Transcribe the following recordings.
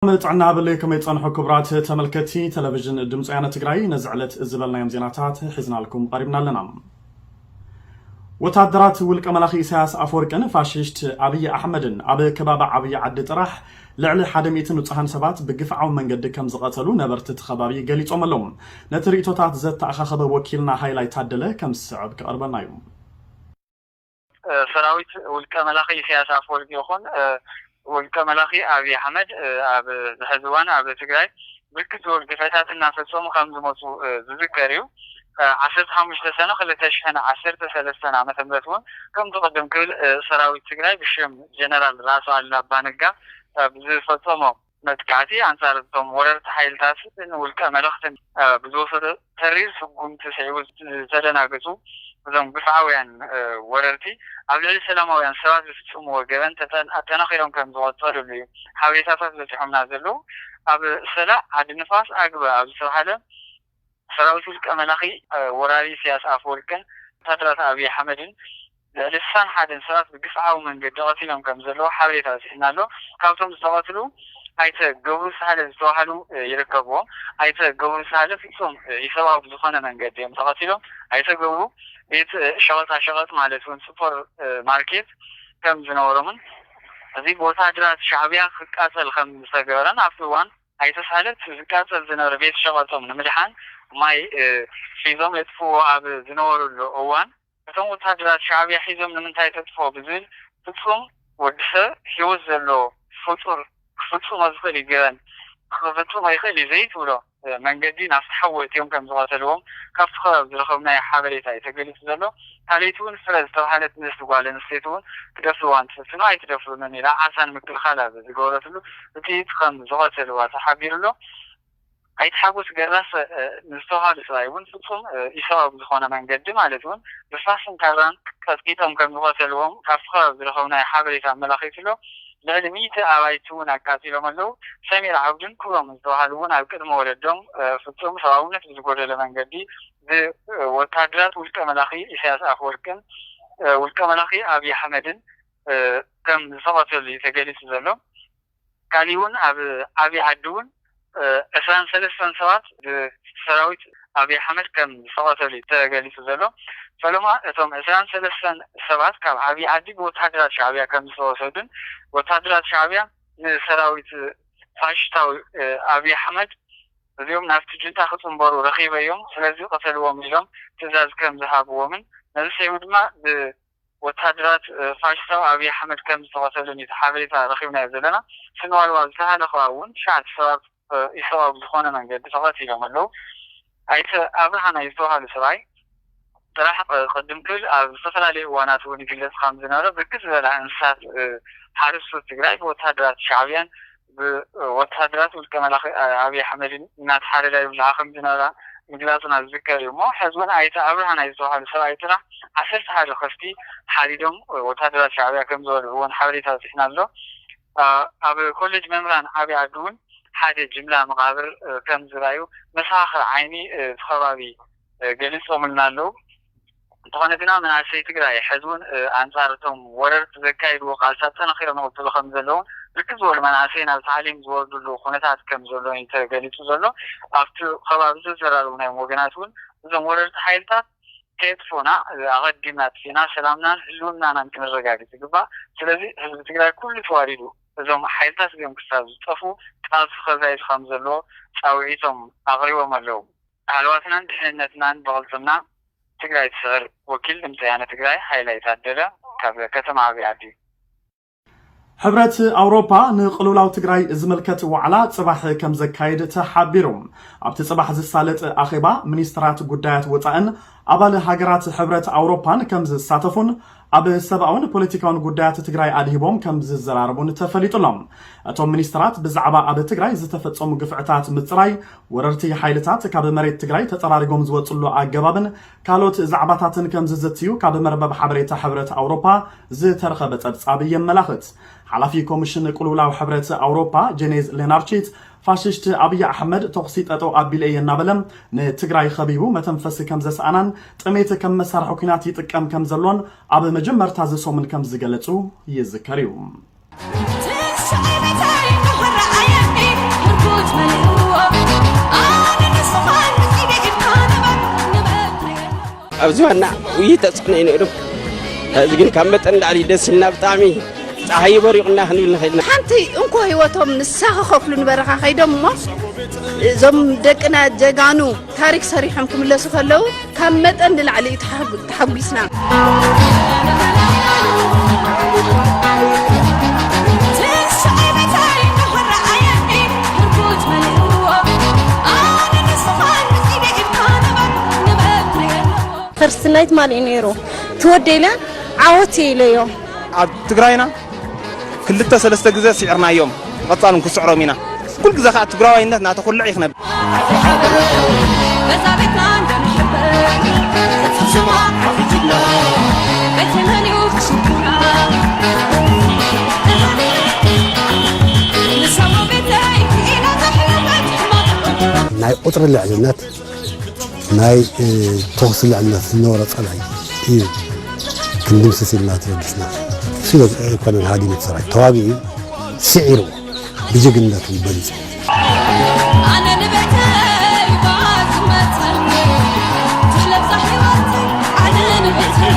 ጥዕና በለይ፣ ከመይ ጸንሑ ክቡራት ተመልከቲ ቴሌቪዥን ድምፂ ወያነ ትግራይ? ነዚ ዕለት ዝበልናዮም ዜናታት ሒዝናልኩም ቀሪብና ኣለና። ወታደራት ውልቀ መላኺ ኢሳያስ ኣፈወርቅን ፋሽስት ኣብይ ኣሕመድን ኣብ ከባቢ ዓብዪ ዓዲ ጥራሕ ልዕሊ ሓደ ሚእቲ ንጹሃን ሰባት ብግፍዓዊ መንገዲ ከም ዝቐተሉ ነበርቲ እቲ ከባቢ ገሊጾም ኣለዉ። ነቲ ርእቶታት ዘተኣኻኸበ ወኪልና ሃይላይ ታደለ ከም ዝስዕብ ክቐርበልና እዩ። ሰራዊት ውልቀ መላኺ ኢሳያስ ኣፈወርቂ ይኹን ውልቀ መላኺ ኣብይ ኣሕመድ ኣብ ዝሐዚ እዋን ኣብ ትግራይ ብርክት ዝበሉ ግፍዕታት እናፈፀሙ ከም ዝመፁ ዝዝከር እዩ። ዓሰርተ ሓሙሽተ ሰነ ክልተ ሽሕን ዓሰርተ ሰለስተን ዓመተ ምህረት እውን ከምቲ ቅድም ክብል ሰራዊት ትግራይ ብሽም ጀነራል ራእሲ ኣሉላ ኣባነጋ ብዝፈፀሞ መጥቃዕቲ ኣንፃር እቶም ወረርቲ ሓይልታት ንውልቀ መለኽትን ብዝወሰዶ ተሪር ስጉምቲ ስዒቡ ዝተደናገፁ እዞም ግፍዓውያን ወረርቲ ኣብ ልዕሊ ሰላማውያን ሰባት ዝፍፅምዎ ገበን ኣጠናኺሮም ከም ዝቐፀሉሉ እዩ ሓበሬታታት በፂሖምና ዘለዉ። ኣብ ሰላዕ ዓዲ ንፋስ ኣግበ ኣብ ዝተባሃለ ሰራዊት ውልቀ መላኺ ወራሪ ኢሳያስ ኣፈወርቅን ወታደራት ኣብይ ኣሕመድን ልዕሊ ስሳን ሓደን ሰባት ብግፍዓዊ መንገዲ ቀቲሎም ከም ዘለዉ ሓበሬታ በፂሑና ኣሎ። ካብቶም ዝተቐትሉ ኣይተ ገብሩ ሳህለ ዝተባሃሉ ይርከብዎም። ኣይተ ገብሩ ሳህለ ፍፁም ኢሰብኣዊ ብዝኾነ መንገዲ እዮም ተቐቲሎም። ኣይተ ገብሩ ቤት ሸቐጣ ሸቐጥ ማለት እውን ሱፐር ማርኬት ከም ዝነበሮምን እዚ ብወታደራት ሻዕብያ ክቃፀል ከም ዝተገበረን ኣብቲ እዋን ኣይተ ሳህለ ዝቃፀል ዝነበረ ቤት ሸቐጦም ንምድሓን ማይ ሒዞም የጥፍዎ ኣብ ዝነበሩሉ እዋን እቶም ወታደራት ሻዕብያ ሒዞም ንምንታይ ተጥፍኦ ብዝብል ፍፁም ወዲ ሰብ ሂወት ዘሎ ፍጡር ክፍፅሞ ዝኽእል እዩ ገበን ክፍፅሞ ይኽእል እዩ ዘይትብሎ መንገዲ ናብቲ ሓዊ እትዮም ከም ዝቐተልዎም ካብቲ ከባቢ ዝረኸብናዮ ሓበሬታ እዩ ተገሊፁ ዘሎ። ካልኣይቲ እውን ፍረ ዝተባሃለት ንእስቲ ጓል ኣንስተይቲ እውን ክደፍርዋ እንትፍትኑ ኣይትደፍሩንን ኢላ ዓሳ ንምክልኻል ኣብ ዝገበረትሉ ብጥይት ከም ዝቐተልዋ ተሓቢሩ ኣሎ። ኣይተ ሓጎስ ገራስ ንዝተባሃሉ ሰብኣይ እውን ፍፁም ኢሰብኣዊ ብዝኾነ መንገዲ ማለት እውን ብፋስን ካራን ቀጥቂጦም ከም ዝቐተልዎም ካብቲ ከባቢ ዝረኸብናዮ ሓበሬታ ኣመላኺቱ ኣሎ። ልዕሊ ሚእቲ ኣባይቲ እውን ኣቃፂሎም ኣለዉ። ሰሚር ዓብዱን ክብሮም ዝተባሃሉ እውን ኣብ ቅድሚ ወለዶም ፍፁም ሰብኣውነት ብዝጎደለ መንገዲ ብወታደራት ውልቀ መላኺ ኢሳያስ ኣፈወርቅን ውልቀ መላኺ ኣብይ ኣሕመድን ከም ዝተቐተሉ እዩ ተገሊፁ ዘሎ። ካሊእ እውን ኣብ ዓብዪ ዓዲ እውን ዕስራን ሰለስተን ሰባት ብሰራዊት ኣብይ ኣሕመድ ከም ዝተቐተሉ እዩ ተገሊፁ ዘሎ። ፈለማ እቶም ዕስራን ሰለስተን ሰባት ካብ ዓብዪ ዓዲ ብወታደራት ሻዕብያ ከም ዝተወሰዱን ወታደራት ሻዕብያ ንሰራዊት ፋሽስታዊ ኣብይ ኣሕመድ እዚኦም ናብቲ ጁንታ ክፅንበሩ ረኺበዮም ስለዚ ቅተልዎም ኢሎም ትእዛዝ ከም ዝሃብዎምን ነዚ ሰይሙ ድማ ወታደራት ፋሽስታዊ ኣብይ ኣሕመድ ከም ዝተቐተሉን እዩ ሓበሬታ ረኺብናዮ ዘለና። ስንዋልዋ ዝተባሃለ ከባቢ እውን ትሽዓተ ሰባት ኢሰብኣዊ ብዝኾነ መንገዲ ተቐቲሎም ኣለዉ። ኣይተ ኣብርሃ ናይ ዝተባሃሉ ሰብኣይ ጥራሕ ቅድም ክብል ኣብ ዝተፈላለዩ እዋናት እውን ይግለፅ ከም ዝነበረ ብርክት ዝበላ እንስሳት ሓረስቶት ትግራይ ብወታደራት ሻዕብያን ብወታደራት ውልቀ መላኺ ኣብይ ኣሕመድን እናተሓረዳ ይብልዓ ከም ዝነበራ ምግላፅና ዝዝከር እዩ እሞ ሕዚ እውን ኣይተ ኣብርሃ ናይ ዝተባሃሉ ሰብኣይ ጥራሕ ዓሰርተ ሓደ ከፍቲ ሓሪዶም ወታደራት ሻዕብያ ከም ዝበልዑ እውን ሓበሬታ በፂሕና ኣሎ። ኣብ ኮሌጅ መምህራን ዓብዪ ዓዲ እውን ሓደ ጅምላ መቓብር ከም ዝረኣዩ መሰኻኽር ዓይኒ እቲ ከባቢ ገሊፆምልና ኣለዉ። እንተኾነ ግና መናእሰይ ትግራይ ሕዚ እውን ኣንፃር እቶም ወረርቲ ዘካይድዎ ቃልሲ ኣጠናኺሮም ይቕፅሉ ከም ዘለውን ብርክት ዝበሉ መናእሰይ ናብ ታዕሊም ዝወርድሉ ኩነታት ከም ዘሎ እዩ ተገሊፁ ዘሎ። ኣብቲ ከባቢ ዘዘራረብናዮም ወገናት እውን እዞም ወረርቲ ሓይልታት ከየጥፉና ኣቐዲምና ኣጥፊእና ሰላምናን ህልውናናን ክነረጋግፅ ይግባእ። ስለዚ ህዝቢ ትግራይ ኩሉ ተዋዲዱ እዞም ሓይልታት እዚኦም ክሳብ ዝጠፉ ቃልሲ ከዛይድ ከም ዘለዎ ፃውዒቶም ኣቕሪቦም ኣለዉ። ሃለዋትናን ድሕንነትናን ብቕልፅምና ትግራይ ትስዕር። ወኪል ድምፂ ወያነ ትግራይ ሃይላይ ታደለ ካብ ከተማ ዓብዪ ዓዲ። ሕብረት ኣውሮፓ ንቅልውላው ትግራይ ዝምልከት ዋዕላ ፅባሕ ከም ዘካይድ ተሓቢሩ። ኣብቲ ፅባሕ ዝሳለጥ ኣኼባ ሚኒስትራት ጉዳያት ወፃእን ኣባል ሃገራት ሕብረት ኣውሮፓን ከም ዝሳተፉን ኣብ ሰብኣውን ፖለቲካውን ጉዳያት ትግራይ ኣድሂቦም ከም ዝዘራረቡን ተፈሊጡ ኣሎ። እቶም ሚኒስትራት ብዛዕባ ኣብ ትግራይ ዝተፈፀሙ ግፍዕታት ምፅራይ፣ ወረርቲ ሓይልታት ካብ መሬት ትግራይ ተፀራሪጎም ዝወፅሉ ኣገባብን ካልኦት ዛዕባታትን ከም ዝዝትዩ ካብ መርበብ ሓበሬታ ሕብረት ኣውሮፓ ዝተረኸበ ፀብፃብ የመላኽት። ሓላፊ ኮሚሽን ቅልውላው ሕብረት ኣውሮፓ ጄኔዝ ሌናርቺት ፋሽስት ኣብይ ኣሕመድ ተኹሲ ጠጠው ኣቢለ እየ እናበለ ንትግራይ ኸቢቡ መተንፈሲ ከም ዘስኣናን ጥሜት ከም መሳርሒ ኲናት ይጥቀም ከም ዘሎን ኣብ መጀመርታ እዚ ሰሙን ከም ዝገለጹ ይዝከር እዩ። ኣብዚ ዋና ውይ ተፅዕኖ እዩ ነይሩ። እዚ ግን ካብ መጠን ላዕሊ ደስ ኢልና፣ ብጣዕሚ ፀሓይ በሪቑና ክንብል ንኽእል ኢና። ሓንቲ እንኮ ህይወቶም ንሳ ክኸፍሉ ንበረኻ ከይዶም እሞ፣ እዞም ደቅና ጀጋኑ ታሪክ ሰሪሖም ክምለሱ ከለዉ ካብ መጠን ንላዕሊ እዩ ተሓጉ-፣ ተሓጒስና። ፈርስት ናይት ማን እዩ ነይሩ? ትወደይለ ዓወት ኢለዮ። ኣብ ትግራይና ክልተ ሰለስተ ግዜ ስዒርናዮም፣ ቀጻልን ክስዕሮም ኢና። ኩል ግዜ ከዓ ትግራዋይነት ናተኮልዕ ይኽነብ። ናይ ቁፅሪ ልዕልነት፣ ናይ፣ እ፣ ተኹሲ ልዕልነት ዝነበሮ ጸላኢ እዩ ክንድምስስ ኢልና ተበጊስና። እሱ ኣይኮነን ሃዲሙ እቲ ሰራዊት፣ ተዋጊኡ ስዒርዎ፣ ብጅግንነቱ በሊጹ። ኣነ ንቤተይ እባ ዝመጸኒ፣ ትለብሳ ህይወተይ፣ ኣነ ንቤተይ።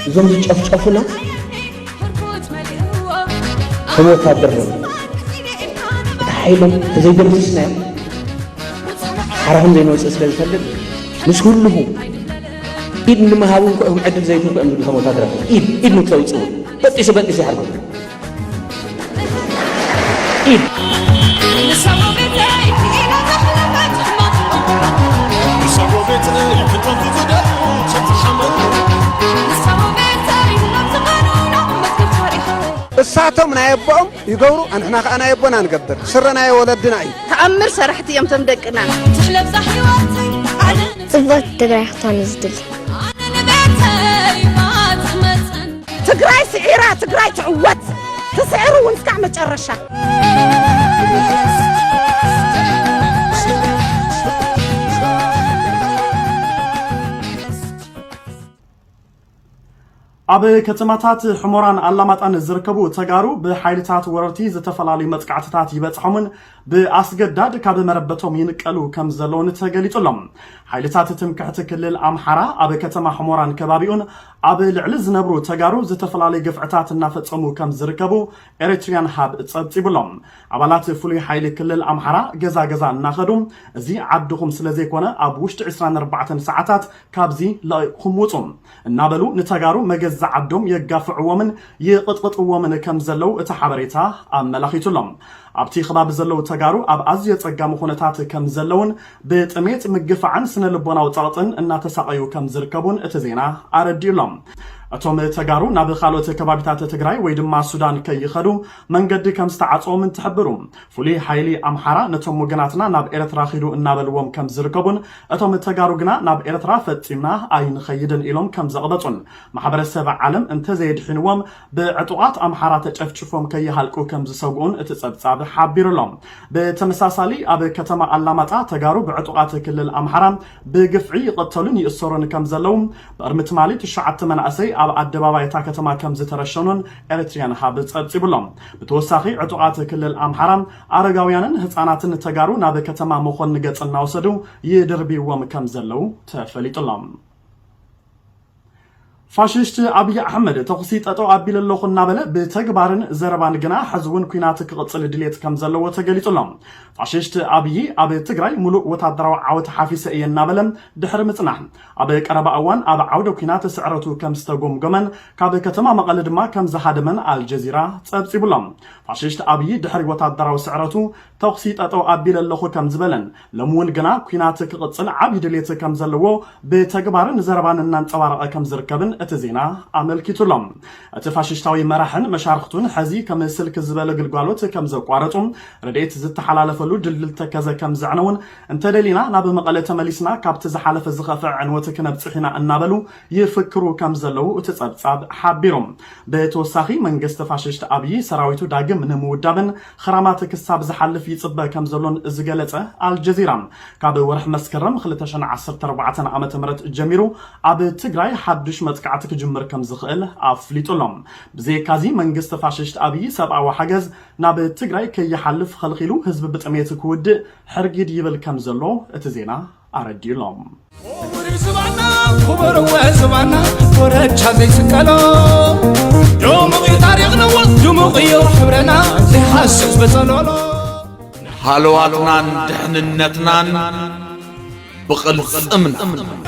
እዞም ዝጨፍጨፉና ከም ወታደር ነው። እቲ ሓይሎም ተዘይደምስስናዮ ሓራኹም ዘይንወፅእ ስለ ዝፈልጥ ምስ ህልኹ ኢድ ንምሃቡ እንኳ ኢኹም ዕድል ዘይትህቡ እዮም ዝብሉ። ከም ወታደራት ኢድ፣ ኢድ ንክተውፅኡ በጢሱ በጢሱ ይሓርጎም። ኢድ እሳቶም ናይ ኣቦኦም ይገብሩ፣ ኣንሕና ከኣ ናይ ኣቦና ንገብር። ስረ ናይ ወለድና እዩ። ተኣምር ሰራሕቲ እዮም እቶም ደቅና። ትሕለብዛ ህይወተይ ኣነ ጽብቕቲ ትግራይ ክትኮን እዩ ዝድሊ። ኣነ ንቤተይ እባ ትመጸኒ። ትግራይ ስዒራ፣ ትግራይ ትዕወት። ትስዕር እውን እስካዕ መጨረሻ። ኣብ ከተማታት ሕሞራን ኣላማጣን ዝርከቡ ተጋሩ ብሓይልታት ወረርቲ ዝተፈላለዩ መጥቃዕትታት ይበጽሖምን ብኣስገዳድ ካብ መረበቶም ይንቀሉ ከም ዘለውን ተገሊጹ ኣሎ። ሓይልታት ትምክሕቲ ክልል ኣምሓራ ኣብ ከተማ ሕሞራን ከባቢኡን ኣብ ልዕሊ ዝነብሩ ተጋሩ ዝተፈላለዩ ግፍዕታት እናፈጸሙ ከም ዝርከቡ ኤሪትሪያን ሃብ ጸብጺቡ ኣሎ። ኣባላት ፍሉይ ሓይሊ ክልል ኣምሓራ ገዛ ገዛ እናኸዱ፣ እዚ ዓድኹም ስለ ዘይኮነ ኣብ ውሽጢ ዕስራን ኣርባዕተን ሰዓታት ካብዚ ለቒቕኩም ውጹ እናበሉ ንተጋሩ መገዛ ዓዶም የጋፍዕዎምን ይቕጥቕጥዎምን ከም ዘለዉ እቲ ሓበሬታ ኣመላኺቱ ኣሎ። ኣብቲ ከባቢ ዘለዉ ተጋሩ ኣብ ኣዝዩ ኣጸጋሚ ኩነታት ከም ዘለዉን ብጥሜት ምግፋዕን ስነ ልቦናዊ ጸቕጥን እናተሳቐዩ ከም ዝርከቡን እቲ ዜና ኣረዲኡ ኣሎ። እቶም ተጋሩ ናብ ካልኦት ከባቢታት ትግራይ ወይ ድማ ሱዳን ከይኸዱ መንገዲ ከም ዝተዓጽዎም እንትሕብሩ፣ ፍሉይ ሓይሊ ኣምሓራ ነቶም ወገናትና ናብ ኤርትራ ኺዱ እናበልዎም ከም ዝርከቡን እቶም ተጋሩ ግና ናብ ኤርትራ ፈጺምና ኣይንኸይድን ኢሎም ከም ዘቕበጹን ማሕበረሰብ ዓለም እንተዘየድሒንዎም ብዕጡቓት ኣምሓራ ተጨፍጭፎም ከይሃልቁ ከም ዝሰግኡን እቲ ጸብጻብ ሓቢሩ ኣሎ። ብተመሳሳሊ ኣብ ከተማ ኣላማጣ ተጋሩ ብዕጡቓት ክልል ኣምሓራ ብግፍዒ ይቐተሉን ይእሰሩን ከም ዘለዉ፣ ብቕድሚ ትማሊ ትሽዓተ መናእሰይ ኣብ ኣደባባይ እታ ከተማ ከም ዝተረሸኑን ኤሪትሪያን ሃብ ጸብጺቡ ኣሎ። ብተወሳኺ ዕጡቓት ክልል ኣምሓራ ኣረጋውያንን ህጻናትን ተጋሩ ናብ ከተማ መኾኒ ገጽ እናወሰዱ ይድርብይዎም ከም ዘለዉ ተፈሊጡ ኣሎ። ፋሽስት ኣብይ ኣሕመድ ተኹሲ ጠጠው ኣቢለ ኣለኹ እናበለ ብተግባርን ዘረባን ግና ሕዚ እውን ኲናት ክቕጽል ድሌት ከም ዘለዎ ተገሊጹ ኣሎ። ፋሽስት ኣብይ ኣብ ትግራይ ሙሉእ ወታደራዊ ዓወት ሓፊሰ እየ እናበለ ድሕሪ ምጽናሕ፣ ኣብ ቀረባ እዋን ኣብ ዓውደ ኲናት ስዕረቱ ከም ዝተጎምጎመን ካብ ከተማ መቐለ ድማ ከም ዝሃደመን ኣልጀዚራ ጸብጺቡ ኣሎ። ፋሽስት ኣብይ ድሕሪ ወታደራዊ ስዕረቱ ተኹሲ ጠጠው ኣቢለ ኣለኹ ከም ዝበለን ሎሚ እውን ግና ኲናት ክቕጽል ዓብዪ ድሌት ከም ዘለዎ ብተግባርን ዘረባን እናንጸባረቐ ከም ዝርከብን እቲ ዜና ኣመልኪቱ ኣሎ። እቲ ፋሽስታዊ መራሕን መሻርኽቱን ሕዚ ከም ስልክ ዝበለ ግልጋሎት ከም ዘቋረጹ፣ ረድኤት ዝተሓላለፈሉ ድልድል ተከዘ ከም ዘዕነውን፣ እንተደሊና ናብ መቐለ ተመሊስና ካብቲ ዝሓለፈ ዝኸፍዐ ዕንወት ክነብጽሕ ኢና እናበሉ ይፍክሩ ከም ዘለዉ እቲ ጸብጻብ ሓቢሩ። ብተወሳኺ መንግስቲ ፋሽስት ኣብይ ሰራዊቱ ዳግም ንምውዳብን ኽራማት ክሳብ ዝሓልፍ ይጽበ ከም ዘሎን ዝገለጸ ኣልጀዚራ፣ ካብ ወርሒ መስከረም ክልተ ሽሕን ዓሰርተ ኣርባዕተን ዓመተ ምህረት ጀሚሩ ኣብ ትግራይ ሓዱሽ መጥቃዕቲ ክጅምር ከም ዝኽእል ኣፍሊጡ ኣሎ። ብዘይካዚ መንግስቲ ፋሽስት ኣብይ ሰብኣዊ ሓገዝ ናብ ትግራይ ከይሓልፍ ኸልኺሉ ህዝቢ ብጥሜት ክውድእ ሕርጊድ ይብል ከም ዘሎ እቲ ዜና ኣረዲኡ ኣሎ። ክቡር ዝባና ክቡር ወ ዝባና ኮረቻ ዘይስቀሎ ድሙቕ እዩ ታሪኽና ድሙቕ እዩ ሕብረና ዘይሓስስ በጸሎሎ። ሃለዋትናን ድሕንነትናን ብቕልጽምና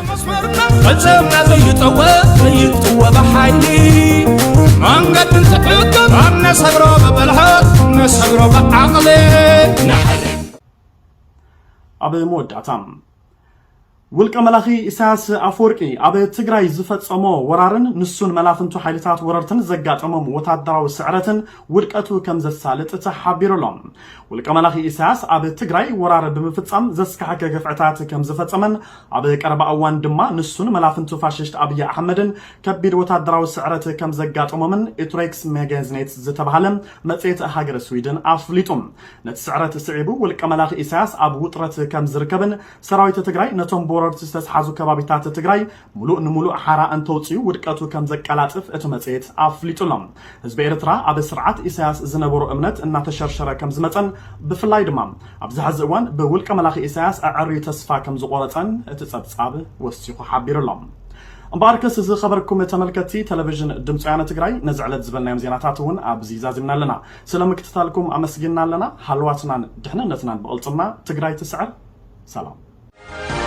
መስመርና ቅልጽምና ዘይጠወ ዘይጥወ ብሓይሊ መንገዲ እንትሕግም ነሰግሮ ብብልሓት ነሰግሮ ብዓቕሊ። ኣብ መወዳእታ፣ ውልቀ መላኺ ኢሳያስ ኣፈወርቂ ኣብ ትግራይ ዝፈጸሞ ወራርን ንሱን መላፍንቱ ሓይልታት ወረርትን ዘጋጠሞም ወታደራዊ ስዕረትን ውድቀቱ ከም ዘሳልጥ ተሓቢሩ ኣሎ። ውልቀ መላኺ ኢሳያስ ኣብ ትግራይ ወራር ብምፍጻም ዘስካሕከ ግፍዕታት ከም ዝፈጸመን ኣብ ቀረባ እዋን ድማ ንሱን መላፍንቱ ፋሽስት ኣብይ ኣሕመድን ከቢድ ወታደራዊ ስዕረት ከም ዘጋጠሞምን ኢትሬክስ ሜጋዝኔት ዝተባህለ መጽሔት ሃገረ ስዊድን ኣፍሊጡ። ነቲ ስዕረት ስዒቡ ውልቀ መላኺ ኢሳያስ ኣብ ውጥረት ከም ዝርከብን ሰራዊት ትግራይ ነቶም ብወረርቲ ዝተስሓዙ ከባቢታት ትግራይ ሙሉእ ንሙሉእ ሓራ እንተውፅኡ ውድቀቱ ከም ዘቀላጥፍ እቲ መጽሔት ኣፍሊጡ ኣሎ። ህዝቢ ኤርትራ ኣብ ስርዓት ኢሳያስ ዝነበሮ እምነት እናተሸርሸረ ከም ዝመፀን ብፍላይ ድማ ኣብዚ ሕዚ እዋን ብውልቀ መላኺ ኢሳያስ ኣዐርዩ ተስፋ ከም ዝቆረፀን እቲ ጸብጻብ ወሲኹ ሓቢሩ ኣሎ። እምበኣርከስ ዝኸበርኩም ተመልከትቲ ቴሌቪዥን ድምፂ ወያነ ትግራይ ነዚ ዕለት ዝበልናዮም ዜናታት እውን ኣብዚ ዛዚምና ኣለና። ስለ ምክትታልኩም ኣመስጊንና ኣለና። ሃልዋትናን ድሕንነትናን ብቕልፅምና። ትግራይ ትስዕር። ሰላም።